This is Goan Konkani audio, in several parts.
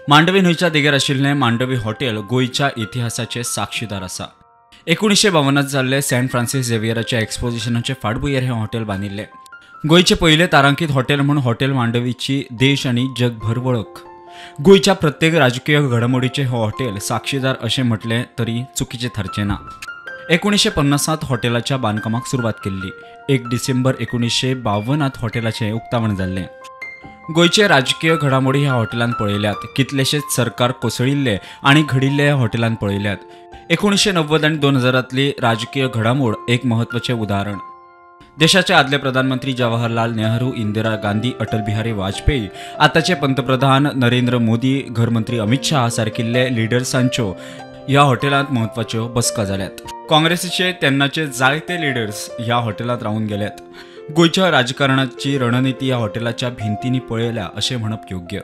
मांडवी न्हंयच्या देगेर आशिल्लें मांडवी हॉटेल गोंयच्या इतिहासाचे साक्षीदार आसा. 1952 जाल्ले सेंट फ्रांसीस झेवियराच्या एक्सपोजिशनाचे फाटभुंयेर हें हॉटेल बांदिल्लें. गोंयचे पयलें तारांकीत हॉटेल म्हूण हॉटेल मांडवीची देश आनी जगभर वळख. गोंयच्या प्रत्येक राजकीय घडामोडीचें हें हॉटेल साक्षीदार अशें म्हटलें तरी चुकीचें थारचें ना. 1950 हॉटेलाच्या बांदकामाक सुरवात केल्ली. 1 डिसेंबर 1952 हॉटेलाचें उक्तावण जाल्लें. गोंयचे राजकीय घडामोडी ह्या हॉटेलान पळयल्यात. कितलेशेच सरकार कोसळिल्ले आनी घडिल्ले ह्या हॉटेलान पळयल्यात. 1990 आनी 2000तली राजकीय घडामोड एक म्हत्वाचें उदाहरण. देशाचे आदले प्रधानमंत्री जवाहरलाल नेहरू, इंदिरा गांधी, अटल बिहारी वाजपेयी, आतांचे पंतप्रधान नरेंद्र मोदी, घरमंत्री अमित शाह सारकिल्ले लिडर्सांच्यो ह्या हॉटेलांत म्हत्वाच्यो बसका जाल्यात. काँग्रेसीचे तेन्नाचे जायते लिडर्स ह्या हॉटेलांत रावन गेल्यात. गोंयच्या राजकारणाची रणनिती ह्या हॉटेलाच्या भिंतींनी पळयल्या अशें म्हणप योग्य.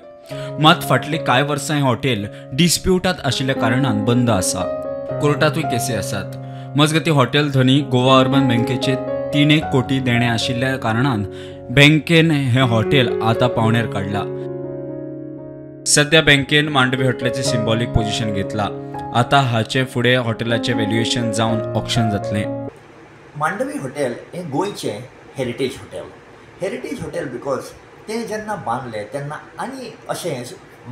मात फाटलीं कांय वर्सां हें हॉटेल डिस्प्युटांत आशिल्ल्या कारणान बंद आसा. कोर्टांतूय केसी आसात. मजगतीं हॉटेल धनी गोवा अर्बन बँकेचे 3 कोटी देणे आशिल्ल्या कारणान बँकेन हें हॉटेल आतां पावण्यार काडलां. सध्या बँकेन मांडवी हॉटेलाचें सिंबॉलीक पोजिशन घेतलां. आतां हाचे फुडें हॉटेलाचें व्हॅल्युएशन जावन ऑक्शन जातलें. मांडवी हॉटेल हें गोंयचें heritage hotel. Heritage hotel because तें जेन्ना बांदलें तेन्ना आनी अशें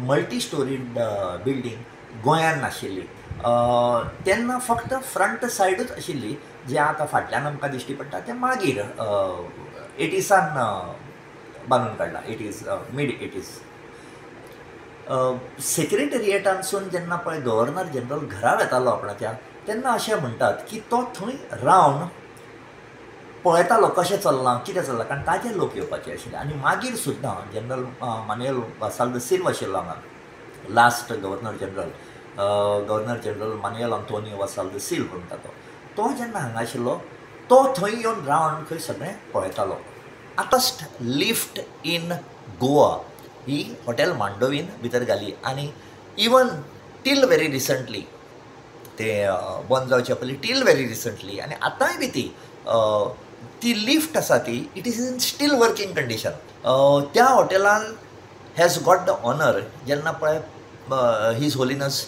मल्टी स्टोरीड बिल्डींग गोंयांत नाशिल्ली. तेन्ना फक्त फ्रंट सायडूच आशिल्ली, जें आतां फाटल्यान आमकां दिश्टी पडटा तें मागीर 80s बांदून काडलां, 80s mid 80s. सेक्रेटेरिएटांतसून जेन्ना पळय गव्हर्नर जनरल घरा वेतालो आपणाच्या, तेन्ना अशें म्हणटात की तो थंय रावन पळयतालो कशें चल्लां कितें चल्लां, कारण ताजे लोक येवपाचे आशिल्ले. आनी मागीर सुद्दां जनरल मानुएल वासाल the Silva आशिल्लो हांगा last governor general, governor general Manuel Antonio Vassal de Silva म्हणटा तो, तो जेन्ना हांगा आशिल्लो तो थंय येवन रावन खंय सगळें पळयतालो. फर्स्ट लिफ्ट इन गोवा ही हॉटेल मांडवीन भितर घाली आनी इवन टील व्हेरी रिसंटली तें बंद जावचे पयलीं टील व्हेरी रिसंटली आनी आतांय बी ती ती लिफ्ट आसा ती it is in still working condition. त्या हॉटेलान हॅज गॉट the honour जेन्ना पळय his holiness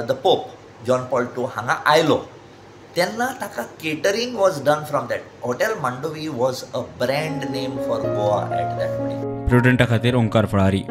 the pope John Paul II हांगा आयलो तेन्ना ताका catering was done from that. Hotel Mandovi was a brand name for Goa at that time. प्रुडंटा खातीर ओंकार फळारी.